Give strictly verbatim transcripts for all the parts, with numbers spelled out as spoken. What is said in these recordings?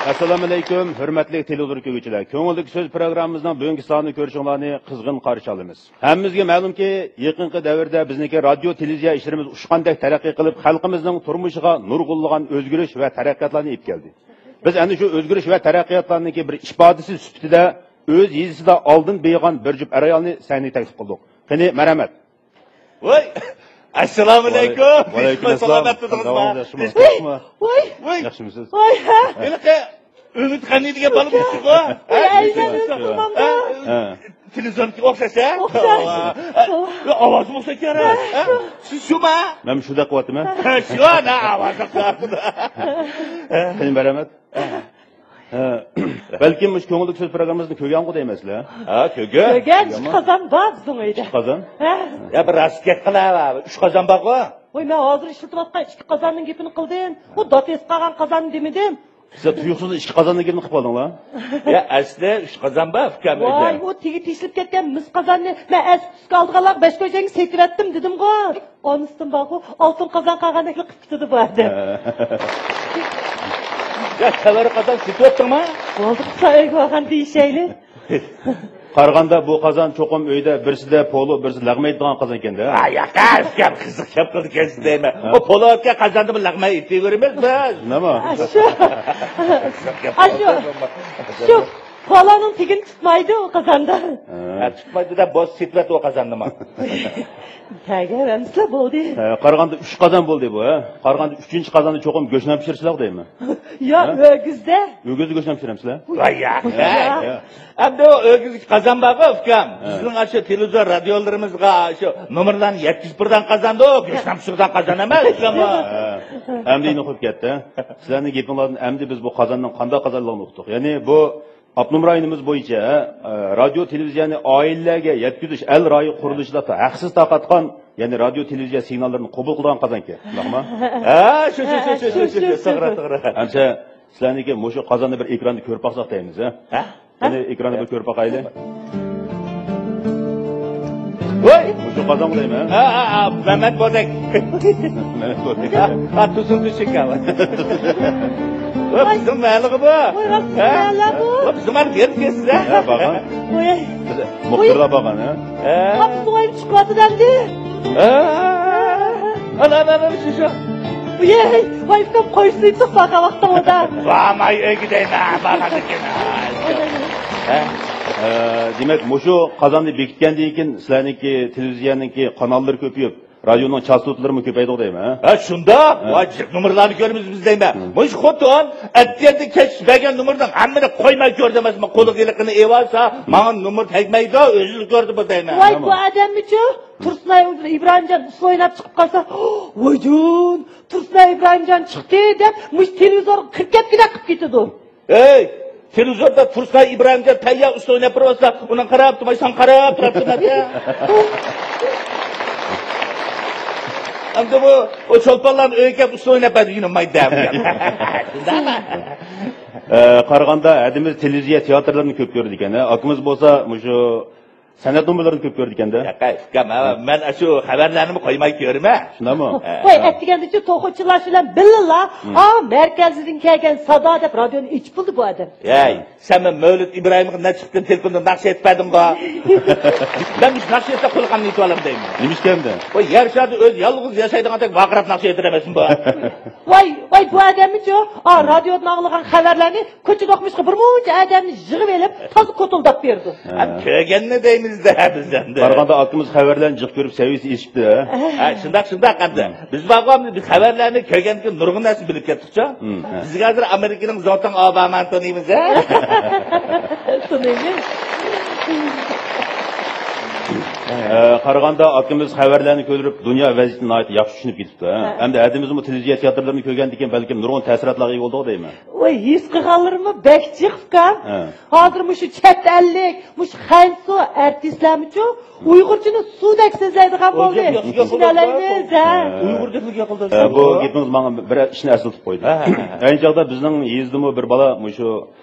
ئەسسالامۇئەلەيكۇم، ھۆرمەتلىك تېلېۋىزور كۆرگۈچىلەر. كۆڭۈلدىكى سۆز پروگراممىمىزنىڭ بۈگۈنكى سانىنى كۆرۈشۈڭلارنى قىزغىن قارشى ئالىمىز. ھەممىمىزگە مەلۇمكى، يېقىنقى دەۋردە بىزنىڭكى رادىيو، تېلېۋىزىيە ئىشلىرىمىز ئۇچقاندەك تەرەققىي قىلىپ، خەلقىمىزنىڭ تۇرمۇشىغا نۇرغۇنلىغان ئۆزگىرىش ۋە تەرەققىياتلارنى ئېلىپ كەلدى. بىز ئەنە شۇ ئۆزگىرىش ۋە تەرەققىياتلارنىڭكى بىر ئىپادىسى سۈپىتىدە ئۆز يېزىسىدا ئالدىن بېيىغان بىر جۈپ ئەر-ئايالنى سەھنىگە تەكلىپ قىلدۇق. قېنى، مەرھەمەت. ۋاي! ئەسسالامۇئەلەيكۇم. ۋەئەلەيكۇم ئەسسالام. سالامەت تۇردىڭىزمۇ؟ ياخشىمۇ؟ ۋاي! ۋاي! ياخشىمۇسىز؟ ۋاي! ھە؟ ھېلىقى ئۈمىد غەنى دېگەن بالا بولسىغۇ؟ ۋاي، ئەينەن ئۆزى تۇرمامدا. ھە. تېلېۋىزورنىڭكىگە ئوخشاش، ھە؟ ئوخشاش. ۋا. ئاۋازىمۇ ئوخشاش يارا. ھە؟ سىز شۇما؟ مەن شۇنداق قىلىۋاتىمەن. ھە، شۇ، ئانا، ئاۋازى ئوخشاش. قېنى، مەرھەمەت. ھە، بەلكىم مۇشۇ كۆڭۈلدىكى سۆز پروگراممىسىنى كۆرگەنغۇ دەيمەنسىلەر؟ ھە، كۆرگەن. كۆرگەن، ئىككى قازان بار بىزنىڭ ئۆيدە. ئىككى قازان؟ ھە. يا، بىر راست گەپ قىلە، ئۈچ قازان بارغۇ. ۋاي، مەن ھازىر ئىشلىتىۋاتقان ئىككى قازاننىڭ گېپىنى قىلدىم. ئۇ دات ئېسىپ قالغان قازاننى دېمىدىم. سىلەر تۇيۇقسىز ئىككى قازاننىڭ گېپىنى قىلىپ قالدىڭلار. يا، ئەسلى ئۈچ قازان بار، ئۇكام، ۋاي، ئۆيدە. ئۇ تېگى تېشىلىپ كەتكەن مىس قازاننى مەن ئەسكى ئۈستىگە ئالىدىغانلارغا بەش كوچەڭگە سېتىۋەتتىم دېدىمغۇ. ئانىسىدىن بارغۇ، ئالتۇن قازان قالغاندەكلا قىلىپ كېتىدۇ بۇ ئادەم. يا، تەۋەر قازان سېتىۋەتتىڭمۇ؟ بولدى، قىسا ئۆيگە بارغاندا دېيىشەيلى. قارىغاندا بۇ قازان چوقۇم ئۆيدە بىرسىدە پولۇ، بىرسىدە لەغمەي ئېتىدىغان قازان ئىكەن-دە. ھە، ياق، ئۇكام، قىزىق گەپ قىلىدىكەنسىز دەيمەن. ھە. ئۇ پولۇ ئەتكەن قازاندا بىر لەغمەي ئېتىۋېرىمىز بىز. نېمە؟ شۇ. قىزىق گەپ ئاشۇ. قىلدىڭىز. شۇ. پولۇنىڭ تېگىنى تۇتمايدۇ ئۇ قازاندا. ھە. ھە، تۇتمايدۇ-دە، بوس سېتىۋەت ئۇ قازاننىمۇ. تەگەر ئەمسىلە بولدى. ھە، قارىغاندا ئۈچ قازان بولدى بۇ، ھە؟ قارىغاندا ئۈچىنچى قازاندا چوقۇم گۆشنان پىشۇرىسىلەر دەيمەن. يا، ھە؟ ئۆگۈزدە. ئۆگۈزدە گۆشنان پىشۇرەمسىلەر؟ ۋاي يا. ھە، ھە. ئەمدى ئۇ ئۆگۈزگە قازان بارغۇ، ئۇكام. ھە. بىزنىڭ ئاشۇ تېلېۋىزور، رادىيولىرىمىزغا شۇ نومۇرلارنى يەتكۈزۈپ بېرىدىغان قازاندۇ، گۆشنان پىشۇرىدىغان قازان ئەمەس، ئۇكام. ھە. ئەمدى ئېنىق بولۇپ كەتتى. سىلەرنىڭ گېپىڭلاردىن ئەمدى بىز بۇ قازاننىڭ قانداق قازانلىقىنى ئۇقتۇق. يەنى بۇ ئاپتونوم رايونىمىز بويىچە، ئە، رادىيو تېلېۋىزىيەنى ئائىلىلەرگە يەتكۈزۈش، ئەل رايى قۇرۇلۇشىدا ھەقسىز تارقاتقان، يەنى رادىيو تېلېۋىزىيە سىگناللىرىنى قوبۇل قىلىدىغان قازانكەن، شۇنداقمۇ؟ ھە، شۇ، شۇ، شۇ، شۇ، شۇ، شۇ، شۇ، شۇ، شۇ، شۇ، شۇ، شۇ. توغرا، توغرا. ئەمسە سىلەرنىڭكى مۇشۇ قازاننى بىر ئېكراندا كۆرۈپ باقساق دەيمىز، ھە؟ ھە؟ قېنى، ئېكراندا بىر كۆرۈپ باقايلى. ۋاي! مۇشۇ قازانغۇ دەيمەن. ھە، ھە، ھە، مەمەت بودەك. مەمەت بودەك. ھە، ھە، تۇزۇن تۈشۈك ھە. ۋاي، بىزنىڭ مەھەللىگە بۇ. ۋاي، راست ھە؟ مەھەللە بۇ. ۋاي، بىزنىڭ مەھەللىگە كەلسىز ھە. ھە، بارغان. ۋاي. مۇخبىرلار بارغان ھە. ھە. قاپىسىغا ئېلىپ چىقىۋاتىدۇ ئەمدى. ھە. ئانا، ئانا، ئانا، شۇ، شۇ. ۋاي، ۋاي، ئۇكام، قوي سۇيتۇق بارغان ۋاقتىڭىزدا. بارماي ئۆيگە دەيمەن، بارغاندىن كېيىن. ھە؟ ئە، دېمەك، مۇشۇ قازاننى بېكىتكەندىن كېيىن سىلەرنىڭكى تېلېۋىزىيەنىڭكى قاناللىرى كۆپىيىپ، رادىيونىڭ چاستوتىلىرىمۇ كۆپەيدىغۇ دەيمەن، ھە؟ ھە، شۇنداق. ھە. ۋاي، جىق نومۇرلارنى كۆرىمىز بىز دەيمەن. ھە. مۇشۇ خوتۇن ئەتىگەندە كەچ بەرگەن نومۇرنىڭ ھەممىنى قويماي كۆردى ئەمەسمۇ، قولىغا ھېلىقىنى ئېلىۋالسا، ماڭا نومۇر تەگمەيدۇ، ئۆزىلا كۆردى بۇ دەيمەن. ۋاي، بۇ ئادەممىچۇ؟ تۇرسۇنئاي ئىبراھىمجان ئۇسسۇل ئويناپ چىقىپ قالسا، ۋايجان، تۇرسۇنئاي ئىبراھىمجان چىقتى دەپ، مۇشۇ تېلېۋىزورغا كىرىپ كەتكۈدەك قىلىپ كېتىدۇ. ھەي، تېلېۋىزوردا تۇرسۇنئاي ئىبراھىمجان تەييار ئۇسسۇل ئويناپ بېرىۋاتسا، ئۇنىڭ قاراپ تۇرماي، ساڭا قاراپ تۇرۇپتۇ نەدە. ئەمدى بۇ، ئۇ چولپانلارنى ئۆيگە كەپ ئۇسسۇل ئويناپ بەردى، يۇنۇمايدۇ دەپ. ئە، قارىغاندا ھەدىمىز تېلېۋىزىيە تىياتىرلىرىنى كۆپ كۆرىدىكەن، ھە؟ ئاكىمىز بولسا مۇشۇ سەنئەت نومۇرلىرىنى كۆپ كۆرىدىكەن-دە. ياقەي، ئۇكام، ھە، مەن ئاشۇ خەۋەرلەرنىمۇ قويماي كۆرىمەن. شۇنداقمۇ؟ ھە. ۋاي، ئەتىگەندىچۇ توخۇچىلار بىلەن بىللىلا، ھە. ئا، مەركەزدىن كەلگەن سادا دەپ رادىيونى ئېچىپ بولدى بۇ ئادەم. ھەي، سەنمۇ مەۋلۇت ئىبراھىمغا نەچچە قېتىم تېلېفوندىن ناخشا ئېيتىپ بەردىڭغۇ؟ مەن مۇشۇ ناخشا ئېيتسا قۇلىقىمنى يېتىۋالامدۇ دەيمەن. نېمىشقا ئەمدى؟ ۋاي، يەر شارىدا ئۆزى يالغۇز ياشايدىغاندەك ۋارقىراپ ناخشا ئېيتىدۇ ئەمەسمۇ بۇ؟ ۋاي، ۋاي، بۇ ئادەممىچۇ؟ ئا، رادىيودىن ئاڭلىغان خەۋەرلەرنى كوچىدا ئوقۇمۇشقا بىر مۇنچە ئادەمنى يىغىپ ئېلىپ، تازا كوتۇلداپ بېرىدۇ. ھە. ئەمدى كۆرگەننى دەيمىز-دە بىز ئەمدى. قارىغاندا ئاكىمىز خەۋەرلەرنى جىق كۆرۈپ سەۋىيىسى ئېشىپتۇ. ھە، شۇنداق، شۇنداق ئەمدى. ھە. بىز بارغۇ ئەمدى بىز خەۋەرلەرنى كۆرگەندىن كېيىن نۇرغۇن نەرسىنى بىلىپ كەتتۇقچۇ. ھە. بىزگە ھازىر ئامېرىكىنىڭ زاۋتاڭ ئابامانى تونۇيمىز ھە. تونۇيمىز. ھە، قارىغاندا ئاكىمىز خەۋەرلەرنى كۆرۈپ دۇنيا ۋەزىيىتىنى ناھايىتى ياخشى چۈشىنىپ كېتىپتۇ. ھە. ھە. ئەمدى ھەدىمىزمۇ تېلېۋىزىيە تىياتىرلىرىنى كۆرگەندىن كېيىن بەلكىم نۇرغۇن تەسىراتلارغا ئىگە بولدىغۇ دەيمەن. ۋاي، ھېس قىلغانلىرىمۇ بەك جىق ئۇكام. ھە. ھازىر مۇشۇ چەت ئەللىك، مۇشۇ خەنزۇ ئارتىسلارمۇچۇ ئۇيغۇرچىنى سۇدەك سۆزلەيدىغان بولدى. ياق، ياق، ياق، ياق، ياق. چۈشىنەلەيمىز، ھە. ھە. ئۇيغۇر دەپلا گەپ قىلدى. ھە، بۇ گېپىڭىز ماڭا بىر ئىشنى ئەسلىتىپ قويدى. ھە، ھە، ھە. ئەينى چاغدا بىزنىڭ يېزىدىمۇ بىر بالا مۇشۇ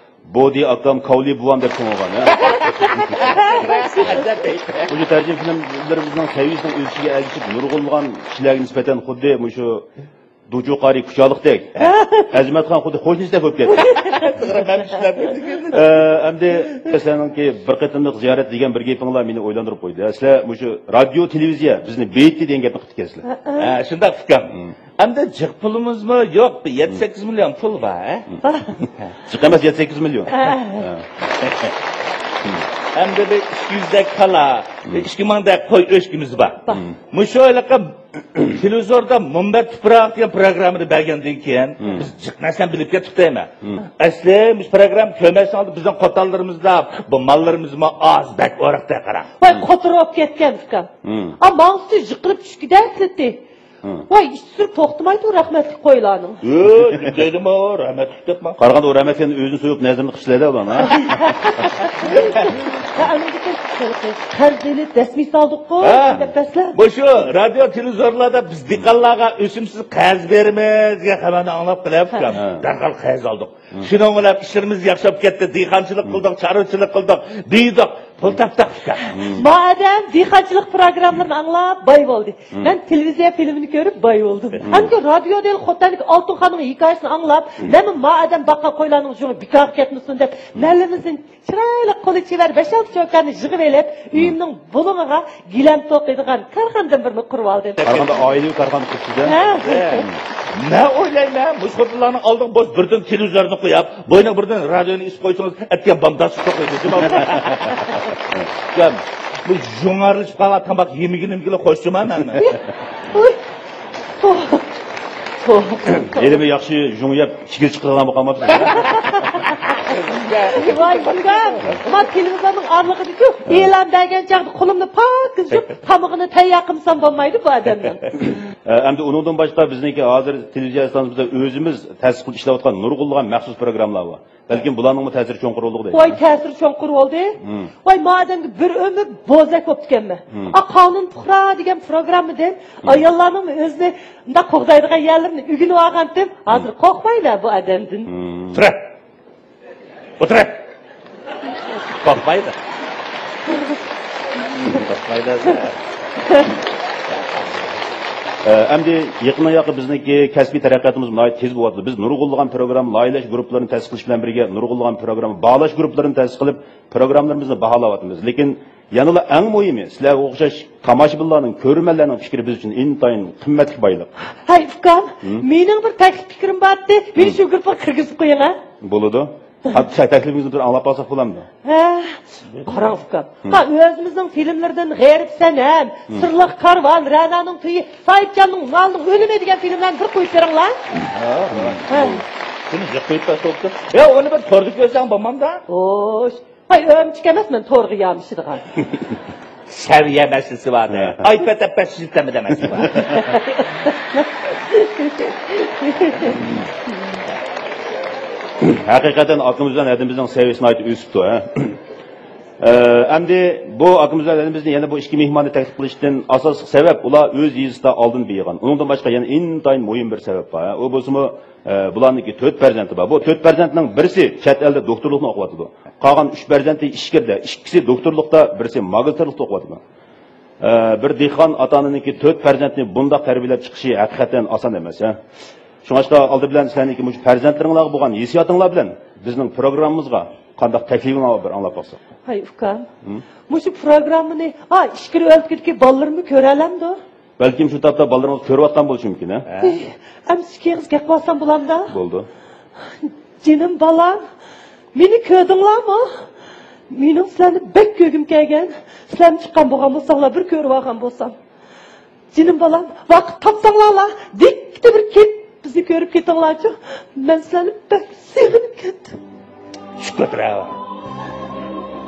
بودى ئاكام كاۋلى بوۋام دەپ چوڭ بولغان، ھە. مۇشۇ تەرجىمە فىلىملىرىمىزنىڭ سەۋىيەسىنىڭ ئۆسۈشىگە ئەگىشىپ نۇرغۇنلىغان كىشىلەرگە نىسبەتەن خۇددى مۇشۇ دوجۇ قارى كۇچالىقتەك. ئەزىمەتخان خۇددى قوشنىسىدەك بولۇپ كەتتى. توغرا، مەن ئىشلەپ كەتتىم. ئە، ئەمدى سىلەرنىڭكى بىر قېتىملىق زىيارەت دېگەن بىر گېپىڭلار مېنى ئويلاندۇرۇپ قويدى. سىلەر مۇشۇ رادىيو، تېلېۋىزىيە بىزنى بېيىتتى دېگەن گەپنى قىلىپ كەتكەنسىلەر. ھە، شۇنداق ئۇكام. ئەمدى جىق پۇلىمىزمۇ يوق، بىر يەتتە سەككىز مىليون پۇل بار، ھە؟ جىق ئەمەس، يەتتە سەككىز مىليون. ھە. ھە. ئەمدى بىر ئىككى يۈزدەك كالا، بىر ئىككى مىڭدەك قوي ئۆچكىمىز بار. مۇشۇ ھېلىقى تېلېۋىزوردا مۇنبەر تۇپراق دېگەن پروگراممىنى بەرگەندىن كېيىن، بىز جىق نەرسىنى بىلىپ كەتتۇق دەيمەن. ئەسلى مۇشۇ پروگرامما كۆرمەسلىڭلار، بىزنىڭ قوتانلىرىمىزدا بۇ ماللىرىمىزمۇ ئاز، بەك ئورۇقتەك قاراڭ. ۋاي، قوتۇرۇپ كەتكەن ئۇكام. ئا، ماڭسى يىقىلىپ چۈشكۈدەك قىلدى. ۋاي، ئىچ سۈرۈپ توختىمايدۇ رەھمەتلىك قويلارنىڭ. ياق، دېمەيدىمۇ، رەھمەتلىك دەپمۇ. قارىغاندا ئۇ رەھمەتلىكنى ئۆزىنى سۆيۈپ نەزىرىنى قىپسىلەيدۇ ئۇلارنىڭ. ھە، ئەمدىكى قەرز ئېلىپ دەسمىي سالدۇققۇ، ھە. دەپ بەسلەپ. مۇشۇ رادىيو تېلېۋىزورلاردا بىز دېھقانلارغا ئۆسۈمسىز قەرز بېرىمىز دېگەن خەۋەرنى ئاڭلاپ قېلىپ، ھە. دەرھال قەرز ئالدۇق. شۇنىڭ بىلەن ئىشلىرىمىز ياخشى بولۇپ كەتتى، دېھقانچىلىق قىلدۇق، چارۋىچىلىق قىلدۇق، بېيىدۇق، پۇل تاپتۇق. ما ئادەم دېھقانچىلىق پروگراممىلىرىنى ئاڭلاپ باي بولدى. مەن تېلېۋىزىيە فىلىمىنى كۆرۈپ باي بولدۇم. ئەمدى رادىيو دېگەن خوتەنلىك ئالتۇن خاننىڭ ھېكايىسىنى ئاڭلاپ، مەنمۇ ما ئادەم باققان قويلارنىڭ جۇڭى بىكارغا كەتمىسۇن دەپ، مەھەللىمىزدىن چىرايلىق قولى چېۋەر بەش-ئالتە چوكاننى يىغىۋېلىپ، ئۆيۈمنىڭ بۇلۇڭىغا گىلەم توقۇيدىغان كارخانىدىن بىرنى قۇرۇۋالدىم. قارىغاندا ئائىلىۋى كارخانا قۇرۇپسىز-دە. ھە. مەن ئويلايمەن، مۇشۇ خوتۇنلارنىڭ ئالدىغا بوش بىردىن تېلېۋىزورنى قويۇپ، بوينىغا بىردىن رادىيونى ئېسىپ قويسىڭىز، ئەتىگەن بامدات چىقىپ قويىدۇ. بۇ جۇڭارلىشىپ قالغان تاماق يېمىگىنىمگىلا خوشچۇما مەنمۇ. ھېلىمۇ ياخشى جۇڭ يەپ، چىگىر چىقىرغان بولۇپ قالماپسىز. ۋاي، ئۇكام، ما تېلېۋىزورنىڭ ئارىلىقىدىچۇ، ئېلان بەرگەن چاغدا قولۇمنى پاكىز يۇيۇپ، تامىقىنى تەييار قىلمىسام بولمايدۇ بۇ ئادەمنىڭ. ئە، ئەمدى ئۇنىڭدىن باشقا بىزنىڭكى ھازىر تېلېۋىزىيە ئىستانسىمىزدا ئۆزىمىز تەسىس قىلىپ ئىشلەۋاتقان نۇرغۇنلىغان مەخسۇس پروگراممىلار بار. بەلكىم بۇلارنىڭمۇ تەسىرى چوڭقۇر بولدى دەيمەن. ۋاي، تەسىرى چوڭقۇر بولدى. ۋاي، ما ئادەمگە بىر ئۆمۈر بوزەك بوپتىكەنمەن. ئا، قانۇن پۇقرا دېگەن پروگراممىدىن ئاياللارنىڭمۇ ئۆزىنى مۇنداق قوغدايدىغان يەرلىرىنى ئۆگىنىۋالغانتىم. ھازىر قورقمايمەن بۇ ئادەمدىن. تۇرە! ئولتۇرە! قورقمايدۇ. قورقمايدۇ. ئە، ئەمدى يېقىندىن ياقى بىزنىڭكى كەسپىي تەرەققىياتىمىز ناھايىتى تېز بولۇۋاتىدۇ. بىز نۇرغۇنلىغان پروگرامما لايىھەلەش گۇرۇپپىلىرىنى تەسىس قىلىش بىلەن بىرگە، نۇرغۇنلىغان پروگرامما باھالاش گۇرۇپپىلىرىنى تەسىس قىلىپ، پروگراممىلىرىمىزنى باھالاۋاتىمىز. لېكىن يەنىلا ئەڭ مۇھىمى، سىلەرگە ئوخشاش تاماشىبىنلارنىڭ، كۆرۈرمەنلەرنىڭ پىكرى بىز ئۈچۈن ئىنتايىن قىممەتلىك بايلىق. ھەي، ئۇكام، مېنىڭ بىر تەكلىپ پىكرىم بار ئىدى. مېنى شۇ گۇرۇپپىغا كىرگۈزۈپ قويۇڭ، ھە؟ بولىدۇ. تەكلىپىڭىزنى بىر ئاڭلاپ قالساق بولامدۇ؟ ھە، قاراڭ ئۇكام. ھە، ئۆزىمىزنىڭ فىلىملىرىدىن غېرىب سەنەم، سىرلىق كارۋان، رەنانىڭ تۆيى، ساھىبجاننىڭ مالىنىڭ ئۆلۈمى دېگەن فىلىملارنى بىر قويۇپ بېرىڭلار. ھە. شۇنى جىق قويۇپ بەرسە بوپتۇ. يا، ئۇنى بىر توردا كۆرسەڭ بولمامدا؟ خوش. ھاي، ئۆمۈچۈك ئەمەسمەن تورغا يامىشىدىغان. سەۋىيە مەسىلىسى بار. ھە. ئايپەد ئەپەس سىستېمىدا مەسىلە بار. ھەقىقەتەن ئاكىمىز بىلەن ھەدىمىزنىڭ سەۋىيەسى ناھايىتى ئۆسۈپتۇ، ھە. ئە، ئەمدى بۇ ئاكىمىز بىلەن ھەدىمىزنى يەنە بۇ ئىككى مېھماننى تەكلىپ قىلىشتىن ئاساسلىق سەۋەب، ئۇلار ئۆز يېزىسىدا ئالدىن بېيىغان. ئۇنىڭدىن باشقا يەنە ئىنتايىن مۇھىم بىر سەۋەب بار، ھە. ئۇ بولسىمۇ، ئە، بۇلارنىڭكى تۆت پەرزەنتى بار. بۇ تۆت پەرزەنتنىڭ بىرسى چەت ئەلدە دوكتورلۇقنى ئوقۇۋاتىدۇ. قالغان ئۈچ پەرزەنتى ئىچكىرىدە، ئىككىسى دوكتورلۇقتا، بىرسى ماگىستىرلىقتا ئوقۇۋاتىدۇ. ئە، بىر دېھقان ئاتا-ئانىنىڭكى تۆت پەرزەنتنى بۇنداق تەربىيەلەپ چىقىشى ھەقىقەتەن ئاسان ئەمەس، ھە. شۇڭلاشقا ئالدى بىلەن سىلەرنىڭكى مۇشۇ پەرزەنتلىرىڭلارغا بولغان ھېسسىياتىڭلار بىلەن بىزنىڭ پروگراممىمىزغا قانداق تەكلىپىڭلار بار، بىر ئاڭلاپ باقساق. ھاي ئۇكام، ھە؟ مۇشۇ پروگراممىنى، ئا، ئىچكىرى ئۆلكىدىكى بالىلىرىممۇ كۆرەلەمدۇ؟ بەلكىم شۇ تاپتا بالىلىرىڭىز كۆرۈۋاتقان بولۇشى مۇمكىن، ھە؟ ھە. ئەمسە ئىككى ئېغىز گەپ قىلسام بولامدا؟ بولىدۇ. جېنىم بالام، مېنى كۆردۈڭلارمۇ؟ مېنىڭ سىلەرنى بەك كۆرگۈم كەلگەن. سىلەرمۇ چىققان بولغان بولساڭلار، بىر كۆرۈۋالغان بولسام. جېنىم بالام، ۋاقىت تاپساڭلارلا، دىككىدە بىر كېلىپ بىزنى كۆرۈپ كېتىڭلارچۇ. مەن سىلەرنى بەك سېغىنىپ كەتتىم. شۈكۈر.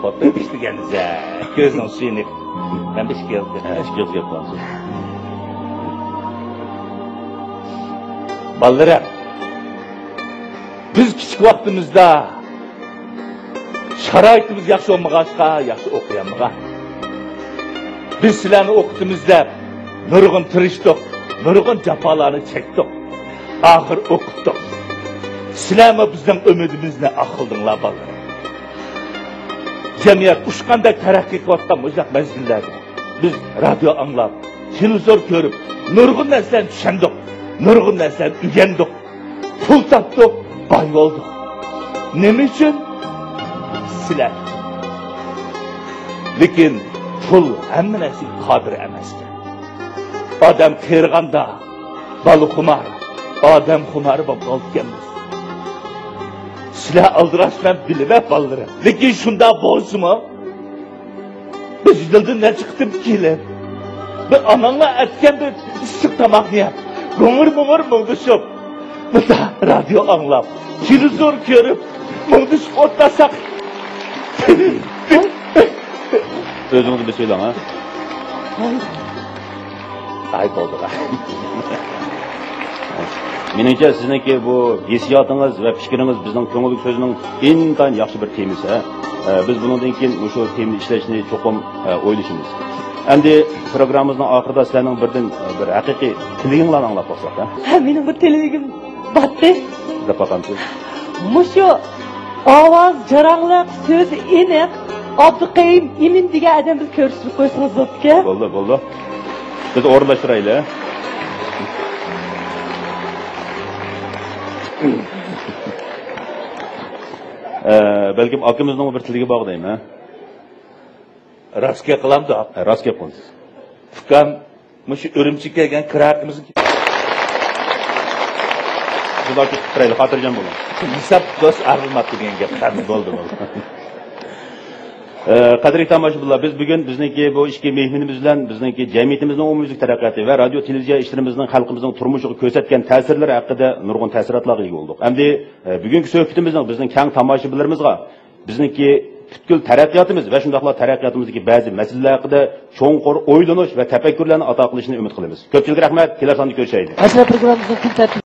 خوتۇن ئىشلىگەن دېسە، كۆزنىڭ سۈيىنى. مەن بىر ئىككى يىل، ھە، ئىككى يىل گەپ قىلسۇن. بالىلىرىم، بىز كىچىك ۋاقتىمىزدا شارائىتىمىز ياخشى بولمىغاچقا، ياخشى ئوقۇيالمىغان. بىز سىلەرنى ئوقۇتىمىز دەپ نۇرغۇن تىرىشتۇق، نۇرغۇن جاپالارنى چەكتۇق. ئاخىر ئوقۇتتۇق. سىلەرمۇ بىزنىڭ ئۈمىدىمىزنى ئاقلىدىڭلار، بالىلىرىم. جەمئىيەت ئۇچقاندەك تەرەققىي قىلىۋاتقان مۇشۇنداق مەزگىللەردە بىز رادىيو ئاڭلاپ، تېلېۋىزور كۆرۈپ، نۇرغۇن نەرسىلەرنى چۈشەندۇق. نۇرغۇن نەرسىلەرنى ئۆگەندۇق، پۇل تاپتۇق، باي بولدۇق. نېمە ئۈچۈن؟ سىلەر. لېكىن پۇل ھەممە نەرسىگە قادىر ئەمەسكەن. ئادەم قېرىغاندا بالىخۇمار، ئادەمخۇمار بولۇپ قالىدىكەنمىز. سىلەر ئالدىراش، مەن بىلىمەن بالىلىرىم. لېكىن شۇنداق بولسىمۇ، بىز يىلدا نەچچە قېتىم كېلىپ، بىر ئاناڭلار ئەتكەن بىر ئىسسىق تاماقنى يەپ، گۇڭۇر-مۇڭۇر مۇڭدىشىپ، مۇنداق رادىيو ئاڭلاپ، تېلېۋىزور كۆرۈپ، مۇڭدىشىپ ئولتۇرساق. ئۆزىڭىزنى بېسىۋېلىڭ، ھە؟ ئاي، بولدى. مېنىڭچە، سىزنىڭكى بۇ ھېسسىياتىڭىز ۋە پىكرىڭىز بىزنىڭ كۆڭۈل سۆزىنىڭ ئىنتايىن ياخشى بىر تېمىسى، ھە؟ ئە، بىز بۇنىڭدىن كېيىن مۇشۇ تېمىنى ئىشلەشنى چوقۇم، ئە، ئويلىشىمىز. ئەمدى پروگراممىمىزنىڭ ئاخىرىدا سىلەرنىڭ بىردىن، ئە، بىر ھەقىقىي تىلىكىڭلارنى ئاڭلاپ باقساق، ھە؟ ھە، مېنىڭ بىر تىلىكىم باتتى. دەپ باقامسىز؟ مۇشۇ ئاۋاز جاراڭلىق، سۆزى ئېنىق، ئابدۇقەيۇم ئىمىن دېگەن ئادەم بىز كۆرسىتىپ قويسىڭىز بوپتىكەن. بولدى، بولدى. بىز ئورۇنلاشتۇرايلى. ئە، بەلكىم ئاكىمىزنىڭ بىر تىلىكى بار دەيمەن. راست گەپ قىلامدۇ؟ ھە، راست گەپ قىلىسىز. ئۇكام، مۇشۇ ئۈرۈمچىگە كەلگەن كىراكىمىزنى جۇدا كۈتۈپ تۇرايلى، خاتىرجەم بولۇڭ. ھېساب دوست ئاغرىماپتۇ دېگەن گەپ. بولدى، بولدى. ئە، قەدىرلىك تاماشىبىنلار، بىز بۈگۈن بىزنىڭكى بۇ ئىككى مېھمىنىمىز بىلەن بىزنىڭكى جەمئىيىتىمىزنىڭ ئومۇميۈزلۈك تەرەققىياتى ۋە رادىيو تېلېۋىزىيە ئىشلىرىمىزنىڭ خەلقىمىزنىڭ تۇرمۇشىغا كۆرسەتكەن تەسىرلىرى ھەققىدە نۇرغۇن تەسىراتلارغا ئىگە بولدۇق. ئەمدى، ئە، بۈگۈنكى سۆھبىتىمىزنىڭ بىزنىڭ كەڭ تاماشىبىنلىرىمىزغا بىزنىڭكى پۈتكۈل تەرەققىياتىمىز ۋە شۇنداقلا تەرەققىياتىمىزدىكى بەزى مەسىلىلەر ھەققىدە چوڭقۇر ئويلىنىش ۋە تەپەككۇرلارنى ئاتا قىلىشىنى ئۈمىد قىلىمىز. كۆپچىلىك رەھمەت، كېلەر ساندا كۆرۈشەيلى. ئەسلى پروگراممىمىزنىڭ كۈن تەرتىپى